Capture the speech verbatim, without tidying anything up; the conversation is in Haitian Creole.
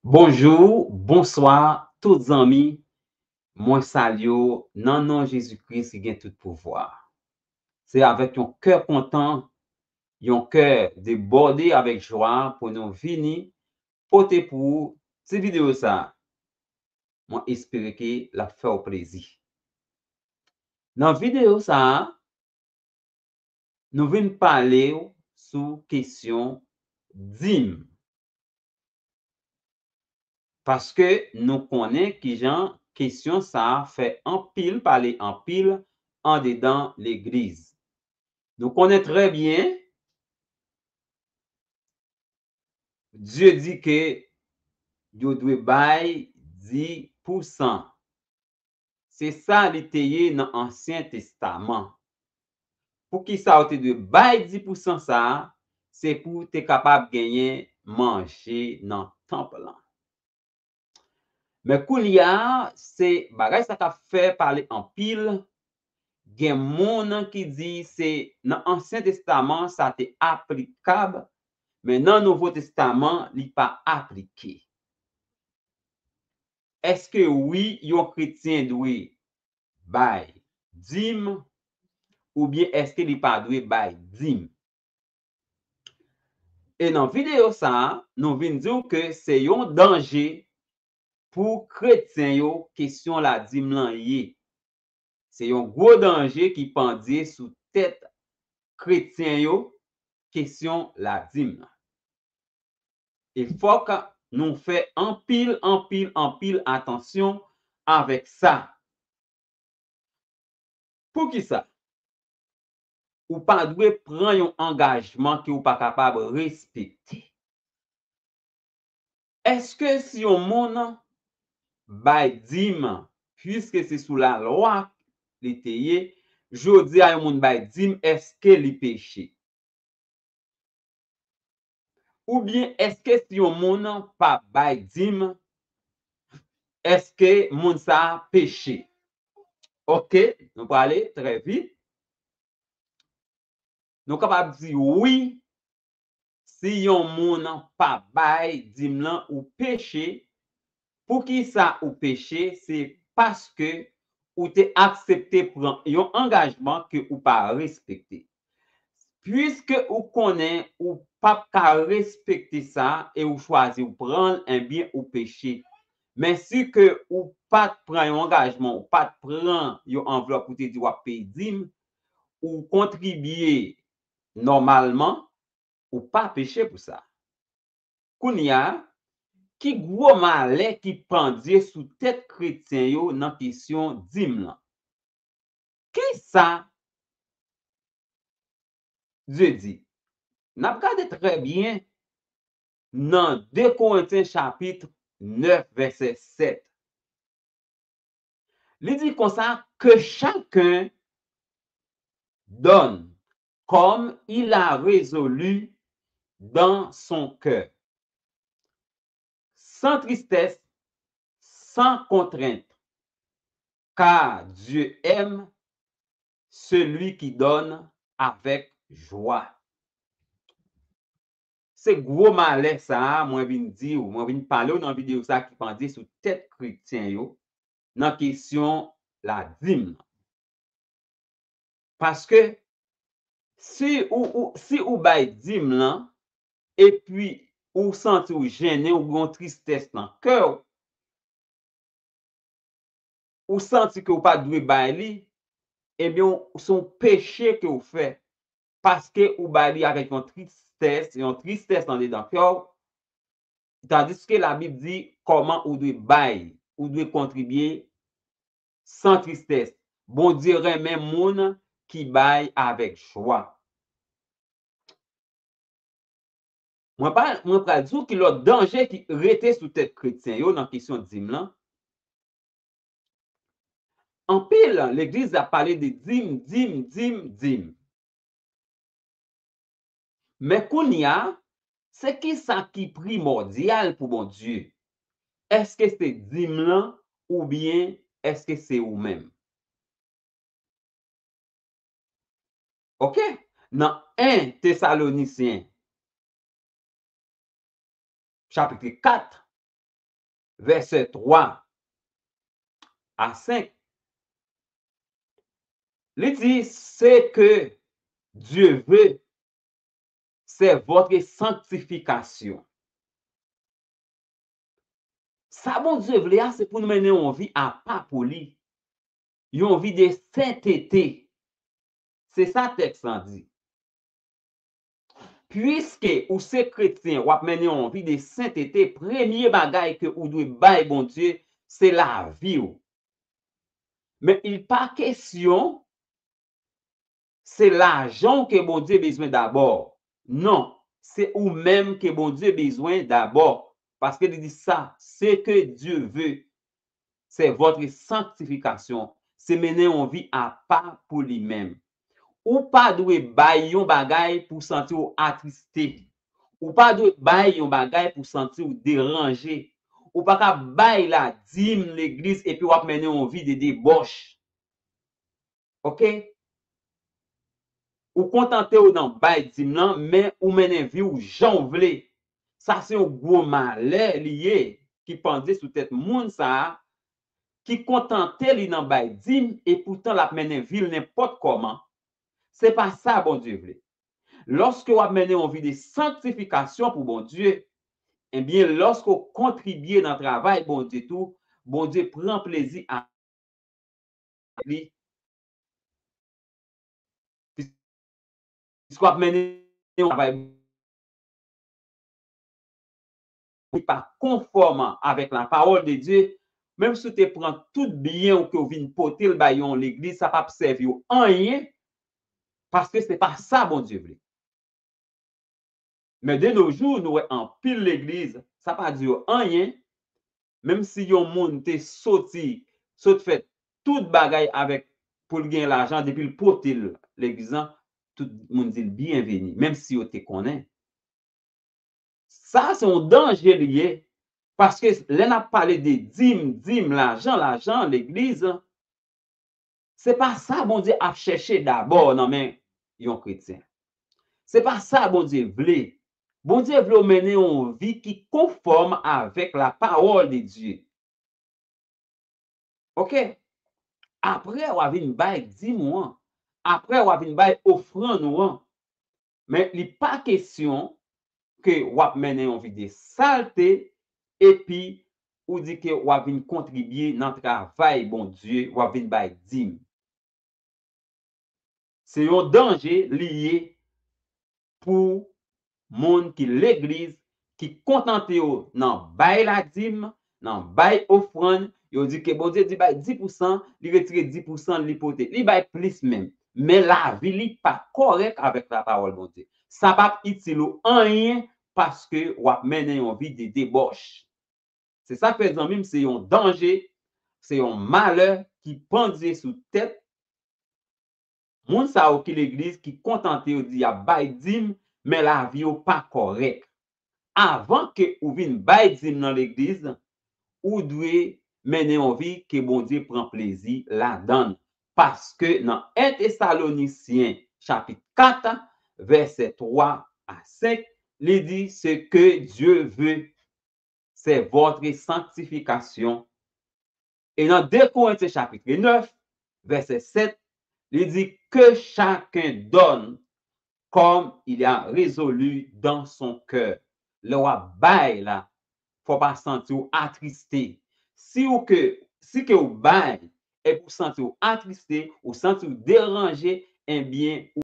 Bonjou, bonswa, tout zanmi. Mwen salye w nan non Jezi Kris ki gen tout pouvwa. Se avèk yon kè kontan, yon kè debòde avèk jwa pou nou vini pote pou ou ti videyo sa a. Mwen espere ke l ap fè w plezi. Nan videyo sa a, nou vin pale w sou kesyon dim. Paske nou konnen kijan kesyon sa a fè anpil pale anpil andedan legliz. Nou konnen trè byen, Dye di ke yo dwe bay dis pousan. Se sa li te ye nan Ansyen Testaman. Poukisa yo te dwe bay dis pousan sa a? Se pou te kapab genyen manje nan tanp lan. Men kounye a, se bagay sa k ap fè pale anpil. Gen moun ki di se nan Ansyen Testaman sa te aplikab, men nan Nouvo Testaman li pa aplike. Èske wi, yon kretyen dwe bay dim oubyen èske li pa dwe bay dim? E nan videyo sa a, nou vin di w ke se yon danje pou kretyen yo kesyon ladim lan ye. Se yon gwo danje ki pandye sou tèt kretyen yo, kesyon ladim lan. E fòk nou fè anpil, anpil, anpil atansyon avèk sa. Poukisa? Ou pa dwe pran yon angajman ke ou pa kapab respekte. Èske si yon moun bay dim, piske se sou lalwa li te ye, jodi a yon moun bay dim, èske li peche? Oubyen èske si yon moun pa bay dim, èske moun sa a peche? Oke, nou prale trè vit. Nou kapab di wi, si yon moun pa bay dim lan, ou peche. Poukisa ou peche? Se paske ou te aksepte pran yon angajman ke ou pa respekte. Piske ou konnen ou p ap ka respekte sa e ou chwazi ou pran l, ebyen ou peche. Men si ke ou pa t pran yon angajman, ou pa t pran yon anvlòp pou te di w ap peye dim, ou kontribye nòmalman, ou pa peche pou sa. Kounye a, ki gwo malè ki pandye sou tèt kretyen yo nan kesyon dim lan? Kisa Dye di? N ap gade trè byen nan de Korentyen chapit nèf vèsè sèt. Li di konsa, que chacun donne comme il a résolu dans son cœur, sans tristesse, sans contrainte, car Dieu aime celui qui donne avec joie. Se gwo malè sa a mwen vin di w, mwen vin pale w nan videyo sa a ki pandye sou tèt kretyen yo nan kesyon ladim lan. Paske si ou, ou, si ou bay dim lan, epi ou santi w jennen, ou gen yon tristès nan kè w, ou santi ke w pa t dwe bay li, ebyen, w- se yon peche ke w fè, paske ou bay li avèk yon tristès, yon tristès andedan kè w, tandiske Labib di kòman ou dwe bay, ou dwe kontribye san tristès. Bondye renmen moun ki bay avèk jwa. Mwen pa, mwen pral di w ki lòt danje ki rete sou tèt kretyen yo nan kesyon dim lan. Anpil legliz ap pale de dim, dim, dim, dim. Men kounye a, se kisa ki primòdyal pou Bondye? Èske se dim lan oubyen èske se ou menm? Oke? Nan en Tesalonisyen, chapit kat, vèsè twa a senk, li di, ce que Dieu veut, c'est votre sanctification. Sa Bondye vle a, se pou nou mennen yon vi apa pou li. Yon vi de sentete. Se sa tèks lan di. Piske ou se kretyen, w ap mennen yon vi de sentete, premye bagay ke ou dwe bay Bondye, se lavi w. Men il pa kesyon se lajan w ke Bondye bezwen dabò. Non, se ou menm ke Bondye bezwen dabò. Paske li di sa, ce que Dieu veut, c'est votre sanctification. Se mennen yon vi apa pou li menm. Ou pa dwe bay yon bagay pou santi w atriste. Ou pa dwe bay yon bagay pou santi w deranje. Ou pa ka bay ladim legliz epi w ap mennen yon vi de debòch. Oke? Ou kontante w nan bay dim lan, men ou mennen vi w jan w vle. Sa se yon gwo malè li ye ki pandye sou tèt moun sa a ki kontante li nan bay dim e poutan l ap mennen vi l nenpòt kòman. Se pa sa Bondye vle. Lòske w ap mennen yon vi de sanktifikasyon pou Bondye, ebyen, lòske w kontribye nan travay Bondye tou, Bondye pran plezi a li. Piske w ap mennen yon travay ki pa konfòm avèk la parole de Dieu, menm si w te pran tout byen w ke w vin pote l bay yon legliz, sa p ap sèvi w anyen, paske se pa sa Bondye vle. Men de nos jours, nou wè anpil legliz, sa pa di yo anyen, menm si yon moun te soti, sot fè tout bagay avèk pou l gen lajan, depi l pote l legliz lan, tout moun di l byenveni, menm si yo te konnen. Sa se yon danje li ye, paske lè n ap pale de dim, dim, lajan, lajan, legliz, se pa sa Bondye ap chèche dabò nan men yon kretyen. Se pa sa Bondye vle. Bondye vle w mennen yon vi ki konfòm avèk la parole de Dieu. Oke? Apre, w a vin bay dim ou an. Apre, w a vin bay ofrann ou an. Men li pa kesyon ke w ap mennen yon vi de salte, epi ou di ke w ap vin kontribye nan travay Bondye, w ap vin bay dim. Se yon danje li ye pou moun ki legliz, ki kontante yo nan bay ladim, nan bay ofrann, yo di ke Bondye di bay dis pousan, li retire dis pousan, li pote. Li bay plis menm. Men lavi li pa kòrèk avèk la parole Bondye. Sa p ap itil ou anyen paske w ap mennen yon vi de debòch. Se sa k fè, zanmi m, se yon danje, se yon malè ki pandye sou tèt moun sa yo ki legliz, ki kontante yo di y ap bay dim, men lavi yo pa kòrèk. Avan ke ou vin bay dim nan legliz, ou dwe mennen yon vi ke Bondye pran plezi ladan l. Paske nan en Tesalonisyen chapit kat, vèsè twa a senk, li di, ce que Dieu veut, c'est votre sanctification. E nan de Korentyen chapit nèf, vèsè sèt, li di, que chacun donne comme il a résolu dans son cœur. Lè w ap bay la, fò w pa santi w atriste. Si w ke, si ke w bay, epi w santi w atriste, ou santi w deranje, ebyen,